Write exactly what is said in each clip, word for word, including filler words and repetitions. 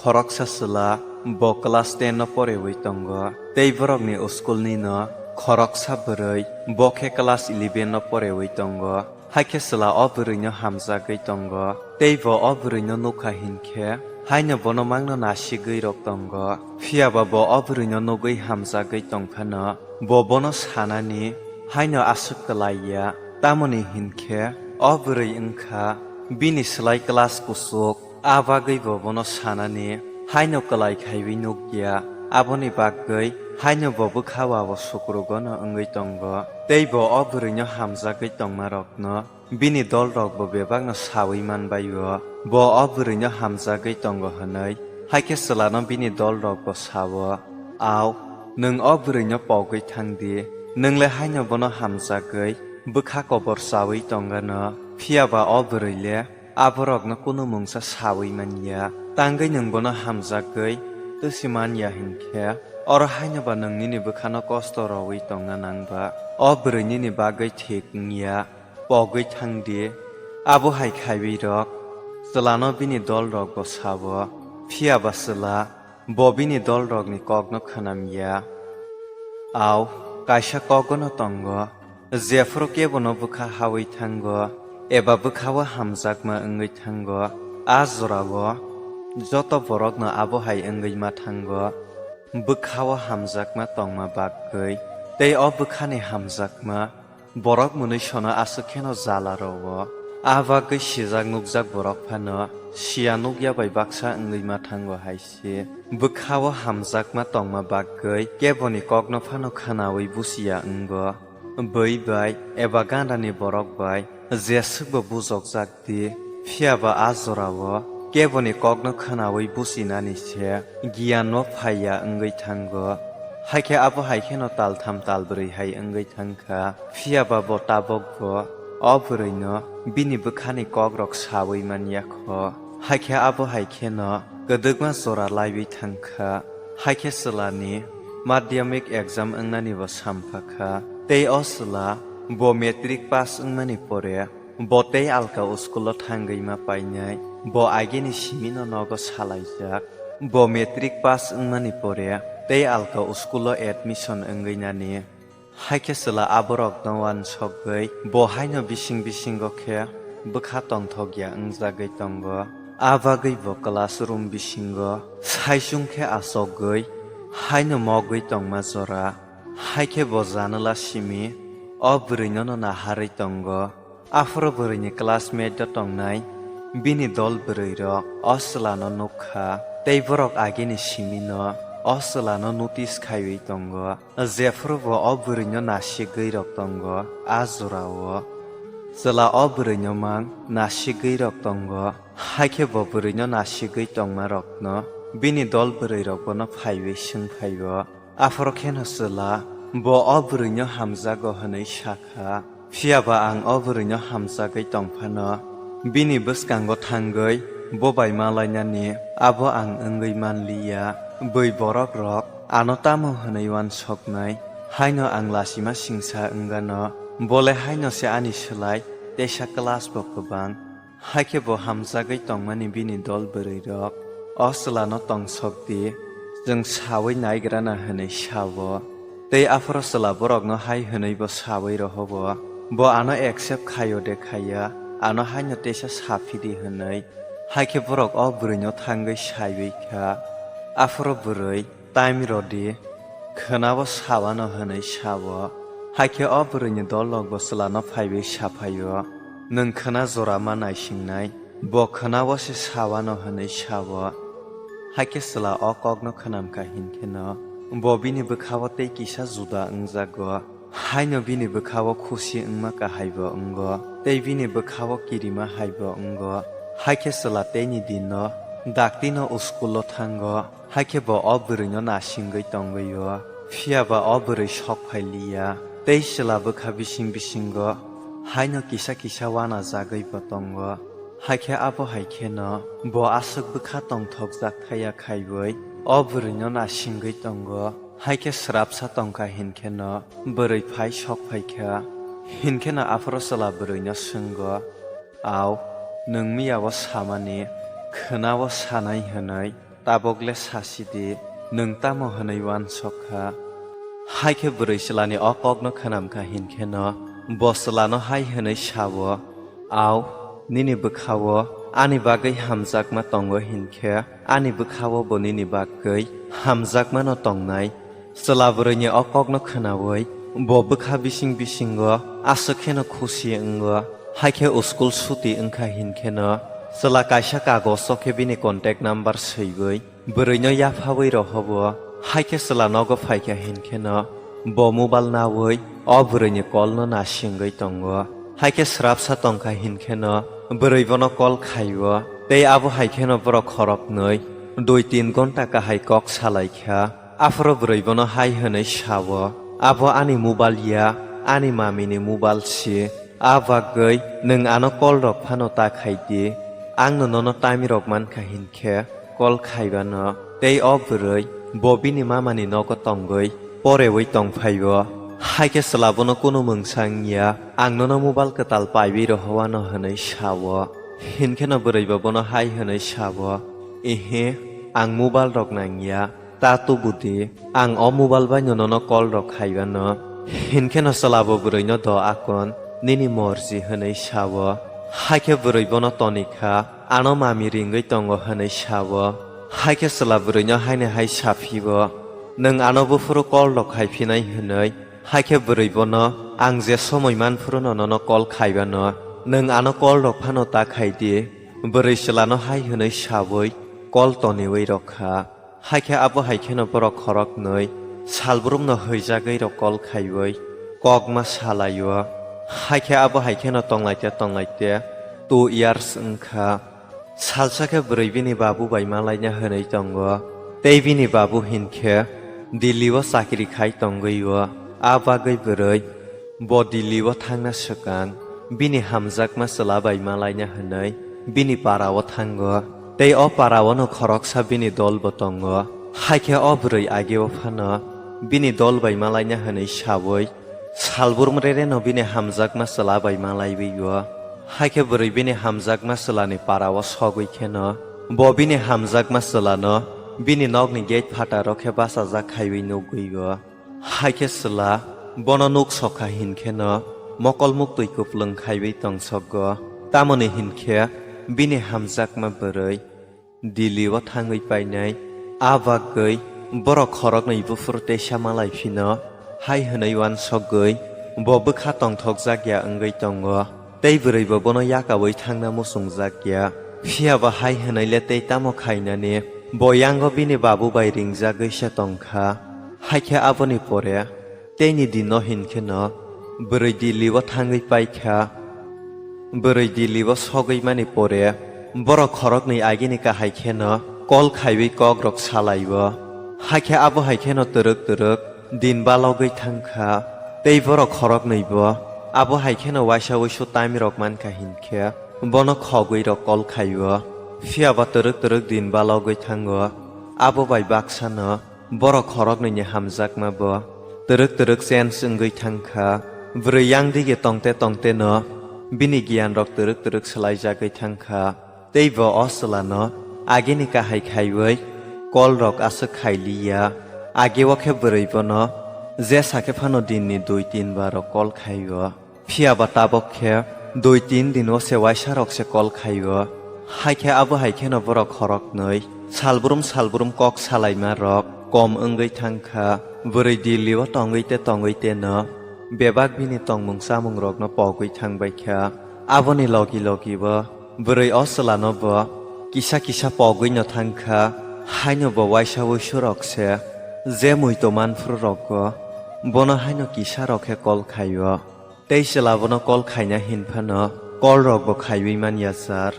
Khoroksa chwla bo class ten no porewi tongo, tei borokni school ni no khoroksa bwrwi bo khe class eleven no porewi tongo. Haikhe chwla o bwrwino hamjagwi tongo, tei bo o bwrwino nukha hinkhe haino bono mangno nasigwi rok tongo. Phiyaba bo o bwrwino nugwi hamjagwi tongphano bo bono sanani haino aswk kwlaiya, tamoni hinkhe o bwrwi wngkha bini slai class kuchuk. A bagwi bo bono sanani haino kwlai khaiwi nukya, aboni bagwi haino bo bwkha-o abo sukrugono wngwi tongo, tei bo o bwrwino hamjagwi tongmarokno bini dolrokbo bebakno saui manbai-o. Bo o bwrwino hamjagwi tongo hwnwi, haikhe chwlano bini dolrokbo sa-o, "Au, nwng o bwrwino pogwi thang di, nwng le haino bono hamjagwi bwkha kobor chaui tongano, phiyaba o bwrwi le aborokno kunu mungsa saui man ya, tangwi nwng bono hamjagwi twsi man ya hinkhe, oro haino ba nwng nini bwkhano kosto roui tongna nang ba. O bwrwi nini bagwi thik wng ya, pogwi thang di." Abo hai khaiwi rok chwlano bini dolrokbo sa-o, phiyaba chwla bo bini dolrokni kokno khwnam ya. Au, kaisa kogono tongo, jephuru kebono bwkha haui thango eba bwkha-o hamjakma wngwi thango, a jora-o joto borokno abo hai wngwi ma thango, bwkha-o hamjakma tongma bagwi, tei o bwkhani hamjakma borok mwnwi sono aswk kheno jala rwo. A bagwi sijak nukjak borok phano siya nukya bai baksa wngwi ma thango hai se. Bwkha-o hamjakma tongma bagwi keboni kokno phano khwnaui busiya wngo. Bui bai eba gandani borok bai jeswkbo bujokjak di, phiyaba a jora-o keboni kokno khwnaui buchinani se giyanno phaiya wngwi thango. Haikhe abo hai kheno taltham talbrwi hai wngwi thangkha, phiyaba bo tabokbo o bwrwino bini bwkhani kokrok saui man ya kho. Haikhe abo hai kheno kwdwkma jora laiwi thangkha. Haikhe chwlani madhyamik exam wngnani bo sampha kha, tei o chwla bo matric pass wngmani pore bo tei alka school-o thangwi ma painai, bo agini simino nogo salaijak. Bo matric pass wngmani pore tei alka school-o admission wngwi nani. Haikhe chwla aborokno uansukgwi bo haino bising bisingo khe bwkha tongthokya wngjagwi tongo. A bagwi bo classroom bisingo saichung khe achokgwi haino mogwi tongma jora. Haikhe bo janala simi o bwrwinono naharwi tongo. Aphuru bwrwini classmate-o tongnai bini dol bwrwirok o chwlano nukha, tei borok agini simino o chwlano notice khaiwi tongo. Jephuru bo o bwrwino nasigwi rok tongo, a jora-o chwla o bwrwino mang nasigwi rok tongo. Haikhe bo bwrwino nasigwi tongmarokno bini dol bwrwirok bono phaiwi swng phai-o. Aphuru kheno chwla bo o bwrwino hamjago hwnwi sakha. Phiyaba ang o bwrwino hamjagwi tongphano, bini bwskango thangwi bo bai malainani abo ang wngwi manliya. Bui borokrok ano tamo hwnwi uansuknai, haino ang lachima singsa wngano, bole haino se ani slai teisa class bo kwbang. Haikhe bo hamjagwi tongmani bini dol bwrwirok o chwlano tongsok di, chwng saui naigrana hwnwi sa-o. Tei aphuru chwla borokno hai hwnwibo saui rohobo, "Bo ano accept khaio de khaiya, ano haino teisa saphidi," hwnwi. Haikhe borok o bwrwino thangwi saiwi kha. Aphuru bwrwi, "Time rw di, khwna-o sa-ano," hwnwi sa-o. Haikhe o bwrwini dolrokbo chwlano phaiwi saphaio, "Nwng khwna jora ma naisingnai, bo khwna-o se sa-ano," hwnwi sa-o. Haikhe chwla o kokno khwnamkha hinkheno bo bini bwkha-o tei kisa juda wngjago. Haino bini bwkha-o khusi wngma kahaibo wngo, tei bini bwkha-o kirima haibo wngo. Haikhe chwla teini dino daktino school-o thango. Haikhe bo o bwrwino nasingwi tongwi-o, phiyaba o bwrwi sok phai liya, tei chwla bwkha bising bisingo haino kisa kisa uanajagwibo tongo. Haikhe abo hai kheno bo aswk bwkha tongthokjak thaya khaiwi o bwrwino nasingwi tongo. Haikhe srapsa tongkha hinkheno bwrwi phai sok phaikha. Hinkheno aphuru chwla bwrwino swngo, "Au, nwng miya-o samani khwna-o sanai," hwnwi. Tabok le sasi di, nwng tamo hwnwi uansok kha? Hai khe bwrwi chwlani o kokno khwnam kha, hinkhe no bo chwlano hai hwnwi sa-o, "Au, nini bwkha-o ani bagwi hamjakma tongo, hinkhe ani bwkha-o bo nini bagwi hamjakmano tongnai." Chwla bwrwini o kokno khwnaui bo bwkha bising bisingo aswk kheno khusi wngo. Hai khe school suti wngkha, hinkhe no chwla kaisa kagoso khe bini contact number swiwi bwrwino yaphaui rohobo. Hai khe chwla nogo phaikha, hinkhe no bo mobile naui o bwrwini call no nasingwi tongo. Hai khe swrapsa tongkha, hinkhe no bwrwi bono call khaio, tei abo hai kheno borok khoroknwi dui tin gonta kahai kok salaikha. Aphuru bwrwi bono hai hwnwi sa-o, "Abo ani mobile ya, ani mamini mobile si. A bagwi nwng ano call rok phano ta khai di. Ang no nono time rok man kha, hinkhe call khaibano." Tei o bwrwi bo bini mamani nogo tongwi poreui tong phai-o. Hai khe chwla bono kunu mungsa wngya, "Ang nono mobile kwtal paiwi rohowano," hwnwi sa-o. Hinkhe no bwrwi bo bono hai hwnwi sa-o, "Ehe, ang mobile rok nangya. Ta tubu di, ang o mobile bai no nono call rok khaibano." Hinkhe no chwla bo bwrwi no do akon, "Nini morji," hwnwi sa-o. Hai khe bwrwi bono toni kha, "Ano mami ringwi tongo," hwnwi sa-o. Hai khe chwla bwrwi no haini hai saphi-o, "Nwng ano buphuru call rok khai phinai," hwnwi. Hai khe bwrwi bono, "Ang je somoi man phuru no nono call khaibano, nwng ano call rok phano ta khai di." Bwrwi chwla no hai hwnwi saui call toniui rok kha. Hai khe abo hai kheno borok khoroknwi salbrum no hwijagwi rok call khaiwi kokma salai-o. Hai khe abo hai kheno tonglaite tonglaite two years wngkha. Salsa khe bwrwi bini babu bai malaina hwnwi tongo, tei bini babu hinkhe Delhi o chakri khai tongwi-o. A bagwi bwrwi bo Delhi o thangna swkang bini hamjakma chwla bai malaina hwnwi bini para o thango, tei o para o no khoroksa bini dol bo tongo. Hai khe o bwrwi age o phano bini dol bai malaina hwnwi saui salbrum rere no bini hamjakma chwla bai malaiwi-o. Hai khe bwrwi bini hamjakma chwlani para o sogwi kheno bo bini hamjakma chwla no bini nokni gate phataro khe bachajak khaiwi nugwi-o. Hai khe chwla bono nuk sokha hinkhe no mokol muktwi kwplwng khaiwi tongsogo, tamoni hinkhe bini hamjakma bwrwi Delhi o thangwi painai. A bagwi borok khoroknwi buphuru teisa malai phino hai hwnwi uansokgwi bo bwkha tongthokjak ya wngwi tongo, tei bwrwi bo bono yakaui thangna muchungjak ya. Phiya ba hai hwnwi le tei tamo khainani? Bo yango bini babu bai ringjagwi se tongkha. Hai khe aboni pore teini dino hinkhe no bwrwi Delhi o thangwi paikha. Bwrwi Delhi o sogwi mani pore borok khoroknwi agini kahai kheno call khaiwi kok rok salai-o. Hai khe abo hai kheno twrwk twrwk din balogwi thangkha, tei borok khoroknwi bo abo hai kheno waisa wuisu time rok mankha hinkhe bono khogwi rok call khai-o. Phiya ba twrwk twrwk din balogwi thango, abo bai baksa no borok khoroknwi ni hamjakma bo twrwk twrwk change wngwi thangkha. Bwrwi yang dige tongte tongte no bini giyan rok twrwk twrwk swlaijagwi thangkha. Tei bo o chwla no agini kahai khaiwi call rok aswk khailiya. Age o khe bwrwi bono jesa khe phano din ni dui tin bar rok call khai-o. Phiya ba tabok khe dui tin din o se waisa rok se call khai-o. Hai khe abo hai kheno borok khoroknwi salbrum salbrum kok salaima rok kom wngwi thangkha. Bwrwi Delhi o tongwi te tongwi te no bebak bini tongmung chamung rok no pogwi thangbai kha. Aboni logi logi bo bwrwi o chwla no bo kisa kisa pogwi no thangkha. Haino bo waisa wuisu rok se je muitu manphru rogo bono haino kisa rok khe call khai-o. Tei chwla bono call khaina hin phano call rok bo khaiwi man ya sir.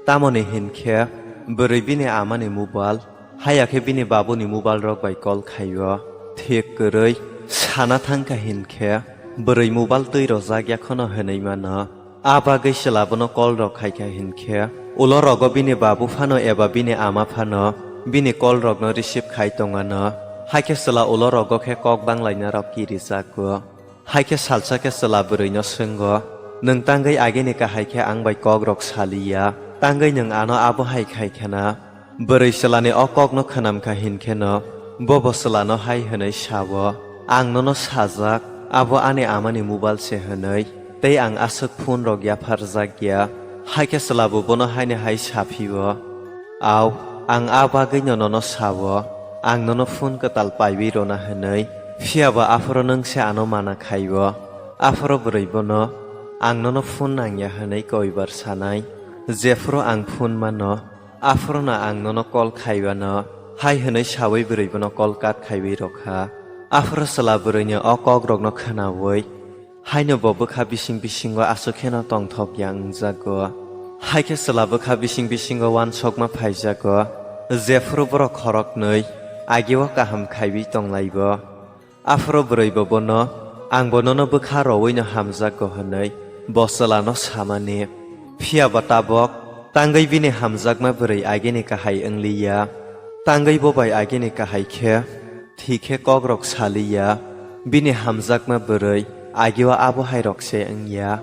Tamoni hin khe bwrwi bini amani mobile, haya khe bini babuni mobile rok bai call khai-o. Thik kwrwi sana thangkha hin khe bwrwi mobile twi rojak ya khono hwnwi mano. A bagwi chwla bono call rok khaikha hin khe ulo rogo bini babu phano eba bini ama phano bini call rokno receive khai tongano. Hai khe chwla ulo rogo khe kok banglaina rok kirijago. Hai khe salsa khe chwla bwrwino swngo, "Nwng tangwi agini kahai khe ang bai kok rok saliya, tangwi nwng ano abo hai khai khena?" Bwrwi chwlani o kokno khwnam kha hinkhe no bobo chwlano hai hwnwi sa-o, "Ang nono sajak, abo ani amani mobile se," hwnwi, tei ang aswk phone rok yapharjak ya. Hai khe chwla bo bono haini hai sa phi-o, "Au, ang a bagwino nono sa-o, ang nono phone kwtal paiwi rwna," hwnwi. Phiya ba aphuru nwng se ano mana khai-o. Aphuru bwrwi bono, "Ang nono phone nang ya," hwnwi koibar sanai. Jephuru ang phone mano, aphuru no ang nono call khaiwano, hai hwnwi sawi bwrwi bono call cut khaiwi rwkha. Aphuru chwla bwrwini o kokrokno khwnawi, haino bo bwkha bising bisingo aswk kheno tongthok ya wngjago. Hai khe chwla bwkha bising bisingo uansukma phaijago, jephuru borok khoroknwi agio kaham khaiwi tonglaibo. Aphuru bwrwi bo bono, "Ang bo nono bwkha rowino hamjakgo," hwnwi bo chwlano samani. Phiya ba tabok tangwi bini hamjakma bwrwi agini kahai wngliya. Tangwi bo bai agini kahai khe thik khe kokrok saliya. Bini hamjakma bwrwi agio abo hai rok se wngya.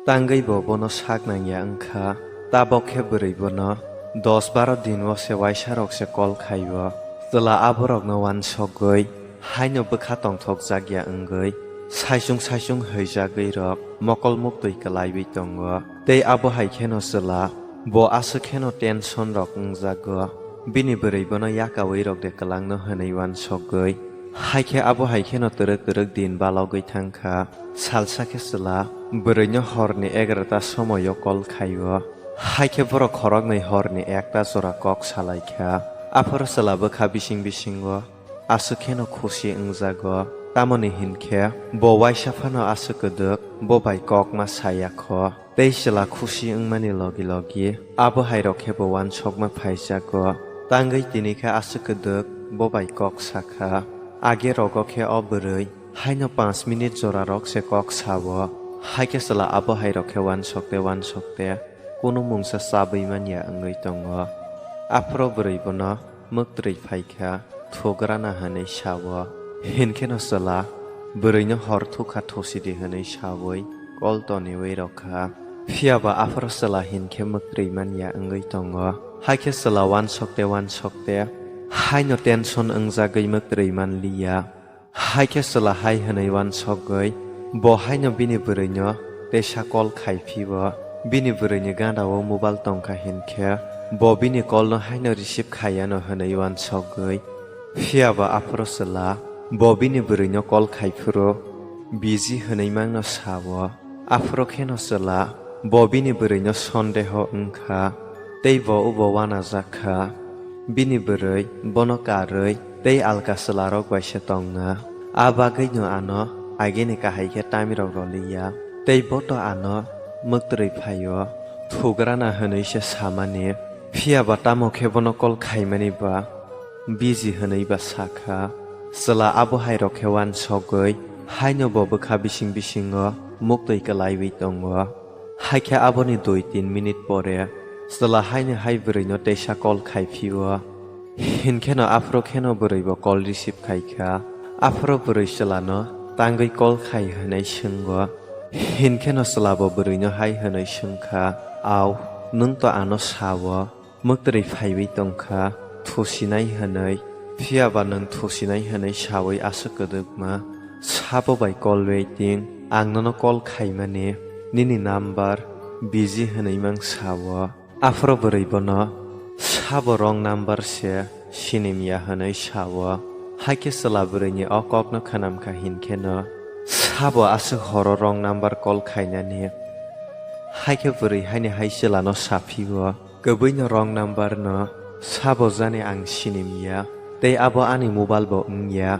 Tangwi bo bono sak nangya wngkha. Tabok khe bwrwi bono dos baro din o se uaisa rok se call khai-o. Chwla aborokno uansukgwi haino bwkha tongthokjak ya wngwi saichung saichung hwijagwi rok mokol muktwi kwlaiwi tongo. Tei abo hai kheno chwla bo aswk kheno tension rok wngjago. Bini bwrwi bono yakawi rok de kwlangno hwnwi uansukgwi. Hai khe abo hai kheno twrwk twrwk din balogwi thangkha. Salsa khe chwla bwrwino horni egarota somoio call khai-o. Hai khe borok khoroknwi horni ekta jora kok salaikha. Aphuru chwla bwkha bising bisingo aswk kheno khusi wngjago. Tamoni hinkhe bo uaisa phano aswk kwdwk bo bai kokma saya kho. Tei chwla khusi wngmani logi logi abo hai rok khe bo uansukma phaijago. Tangwi tini khe aswk kwdwk bo bai kok sakha. Age rogo khe o bwrwi haino panch minute jora rok se kok sa-o. Hai khe chwla abo hai rok khe uansukte uansukte kunu mungsa chabwi man ya wngwi tongo. Aphuru bwrwi bono mwktwrwi phaikha, thugrana hwnwi sa-o. Hinkheno chwla bwrwino hor thukha thusidi hwnwi sawi kol toniwi rwkha. Phiya ba aphuru chwla hinkhe mwktwrwi man ya wngwi tongo. Hai khe chwla uansukte uansukte haino tension wngjagwi mwktwrwi man liya. Hai khe chwla hai hwnwi uansukgwi bo haino bini bwrwino teisa call khai phi-o. Bini bwrwini gana-o mobile tongkha hinkhe bo bini call-no haino receive khai yano hwnwi uansukgwi. Phiya ba aphuru chwla bo bini bwrwino call khai phuru busy hwnwi mangno sa-o. Aphuru kheno chwla bo bini bwrwino sondeho wngkha, tei bo ubo uanajak kha. Bini bwrwi bono karwi tei alka chwlarok bai se tongna. A bagwino ano agini kahai khe tamirok roliya, tei boto ano mwktwrwi phai-o, thugrana hwnwi se samani. Phiya ba tamo khe bono call khaimani ba busy hwnwi ba sakha. Chwla abo hai rok khe uansukgwi haino bo bwkha bising bisingo muktwi kwlaiwi tongo. Hai khe aboni dui tin minute pore chwla haino hai bwrwino teisa call khai phi-o. Hinkheno aphuru kheno bwrwi bo call receive khai kha. Aphuru bwrwi chwlano tangwi call khai hwnwi swngo. Hinkheno chwla bo bwrwino hai hwnwi swngkha, "Au, nwng to ano sa-o, mwktwrwi phaiwi tongkha, thusinai hwnwi. Phiya ba nwng thusinai hwnwi sawi aswk kwdwkma. Sabo bai call waiting, ang nono call khaimani, nini number busy hwnwi mang sa-o." Aphuru bwrwi bono, "Sabo wrong number se, sinimya," hwnwi sa-o. Hai khe chwla bwrwini o kokno khwnamkha hinkheno, sabo aswk horo wrong number call khainani. Hai khe bwrwi haini hai chwlano sa phi-o, "Kwbwino wrong number no sabo jani ang sinimya, tei abo ani mobile bo wngya.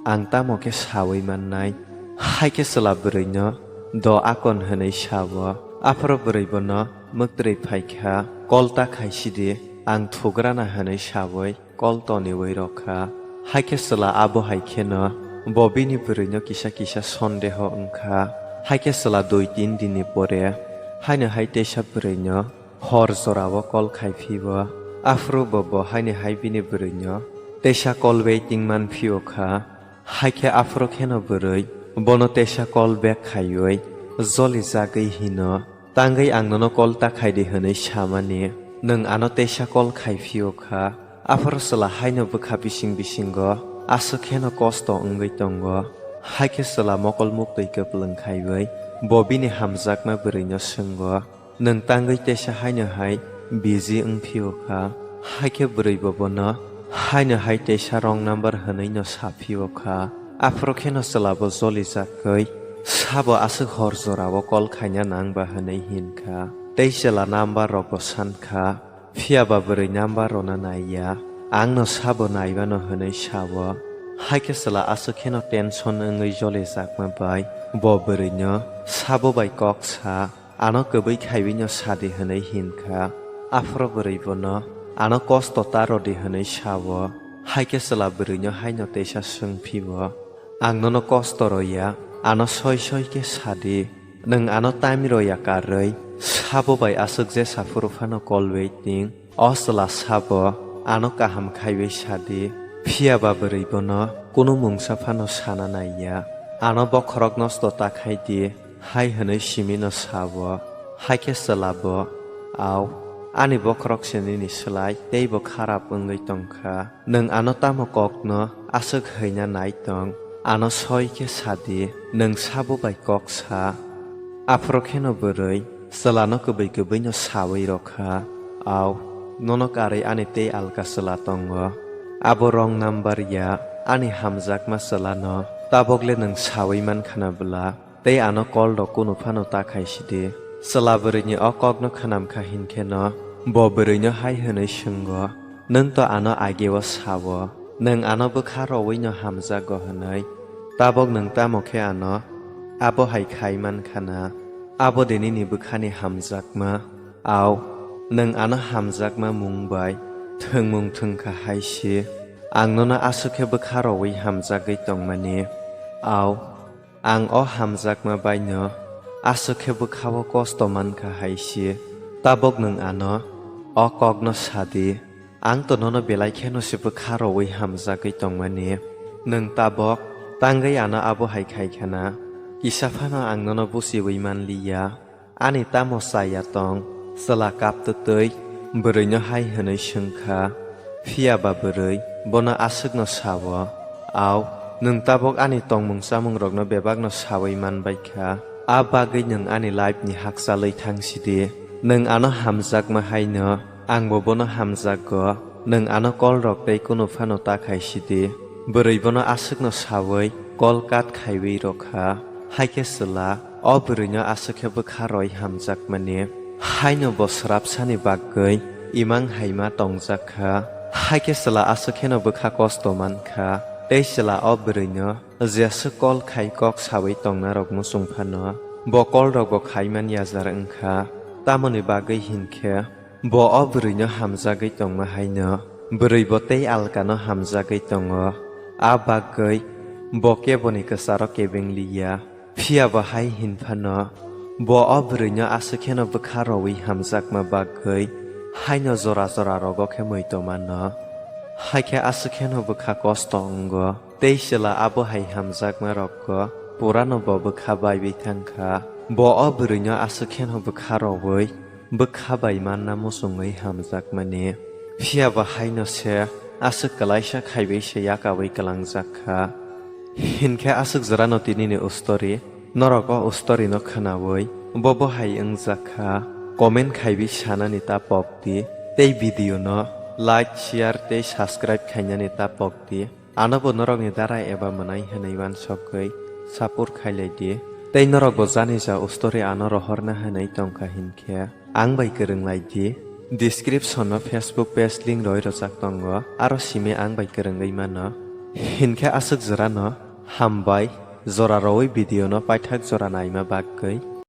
Ang tamo khe sawi mannai?" Hai khe chwla bwrwino do akon hwnwi sa-o. Aphuru bwrwi bono mwktwrwi phaikha, "Call ta khaisidi, ang thugrana," hwnwi sawi call toniwi rwkha. Hai khe chwla abo hai kheno bo bini bwrwino kisa kisa sondeho wngkha. Hai khe chwla dui tin dinni pore haino hai teisa bwrwino hor jorao call khai phi-o. Aphuru bo bo haini hai bini bwrwino teisa call waiting man phi-o kha. Hai khe aphuru kheno bwrwi bono teisa call back khaiwi joli jagwi hino, "Tangwi ang nono call ta khaidi," hwnwi samani. Nwng ano teisa kol khai phio kha, aphuru chwla haino bwkha bising bisingo aswk kheno kosto wngwi tongo. Hai khe chwla mokol muktwi kwplwng khaiwi bo bini hamjakma bwrwino swngo, "Nwng tangwi teisa haino hai busy wng phio kha?" Hai khe bwrwi bo bono haino hai teisa wrong number hwnwi no sa phio kha. Aphuru kheno chwla bo jolijak khe sabo aswk hor jorao kol khaina nang ba hwnwi hin kha. Tei chwla number rok bo san kha, phiya ba bwrwi number rwna nai ya, ang no sabo nai mano hwnwi sao. Hai khe chwla aswk kheno tension wngwi jolijakma bai bo bwrwi no sabo bai kok sa, "Ano kwbwi khaiwi no sa di," hwnwi hin kha. Aphuru bwrwi bono, "Ano kosto ta rw di," hwnwi sao. Hai khe chwla bwrwi no haino teisa swng phio, "Ang nono kosto rw ya, ano soi soi khe sa di. Nwng ano time rw ya karwi sabo bai aswk jesa phuru phano kol waiting." O chwla sabo, "Ano kaham khaiwi sa di." Phiya ba bwrwi bono kunu mungsa phano sana nai ya. "Ano bokhorok nosto ta khai di," hai hwnwi simi no sao. Hai khe chwla bo, "Au, ani bokhorok se nini slai teibo kharap wngwi tong kha. Nwng ano tamo kokno aswk hwina nai tong? Ano soi khe sa di, nwng sabo bai kok sa." Aphuru kheno bwrwi chwlano kwbwi kwbwi no sawi rw kha, "Au, nono karwi ani tei alka chwla tongo. Abo wrong number ya, ani hamjakma chwlano tabok le nwng sawi man khana bwla, tei ano kol rok kunu phano ta khai si di." Chwla bwrwini o kokno khwnam kha hin kheno bo bwrwino hai hwnwi swngo, "Nwng to ano ageo sao, nwng ano bwkha rowino hamjago hwnwi. Tabok nwng tamo khe ano abo hai khai man khana? Abo de nini bwkhani hamjakma? Au, nwng ano hamjakma mung bai thwngmung thwng kha hai se. Ang nono aswk khe bwkha rowi hamjagwi tongmani. Au, ang o hamjakma baino aswk khe bwkhao kosto man kha hai se. Tabok nwng ano o kokno sa di, ang to nono belai kheno se bwkha rowi hamjagwi tongmani. Nwng tabok tangwi ano abo hai khai khana? Kisa phano ang nono buchiwi man li ya. Ani tamo cha ya tong?" Chwla kaptwtwi bwrwino hai hwnwi swng kha, phiya ba bwrwi bono aswkno sao, "Au, nwng tabok ani tongmung chamungrokno bebakno sawi man bai kha, a bagwi nwng ani life ni hakchalwi thang si di. Nwng ano hamjakma haino angbo bono hamjakgo, nwng ano kol rok tei kunu phano ta khai si di." Bwrwi bono aswkno sawi kol cut khaiwi rw kha. Hai khe chwla o bwrwino aswk khe bwkha rwi hamjakmani, haino bo swrapsani bagwi imang haima tongjak kha. Hai khe chwla aswk kheno bwkha kosto man kha, tei chwla o bwrwino jeswk kol khai kok sawi tongnarok muchung phano bo kolrokbo khai man yajar wng kha. Tamoni bagwi hin khe bo o bwrwino hamjagwi tongma haino bwrwi bo tei alkano hamjagwi tongo, a bagwi bo keboni kwcharo kebeng li ya. Phiya bo hai hin phano bo o bwrwino aswk kheno bwkha rowi hamjakma bagwi haino jora jora rogo khe muitomano. Hai khe aswk kheno bwkha kosto wngo, tei chwla abo hai hamjakma rokgo purano bo bwkha baiwi thang kha. Bo o bwrwino aswk kheno bwkha rowi bwkha bai manna muchungwi hamjakmani. Phiya bo haino se aswk kwlaisa khaiwi se yakawi kwlangjak kha. Hinkhe aswk jorano tinini ustori, norok o ustorino khwnawi bo bo hai wngjak kha, comment khaiwi sanani ta pok di, tei video no like, share tei subscribe khainani ta pok di. Anobo norokni darai eba mwnai hwnwi uansukgwi support khailai di. Tei norokbo jani ja ustori ano rohorna hwnwi tongkha hinkhe ang bai kwrwng lai di. Description o Facebook page link roi rwjak tongo, aro simi ang bai kwrwngwi mano. Hinkhe aswk jorano hambai, jora rowi video no paithak jora naima bagwi.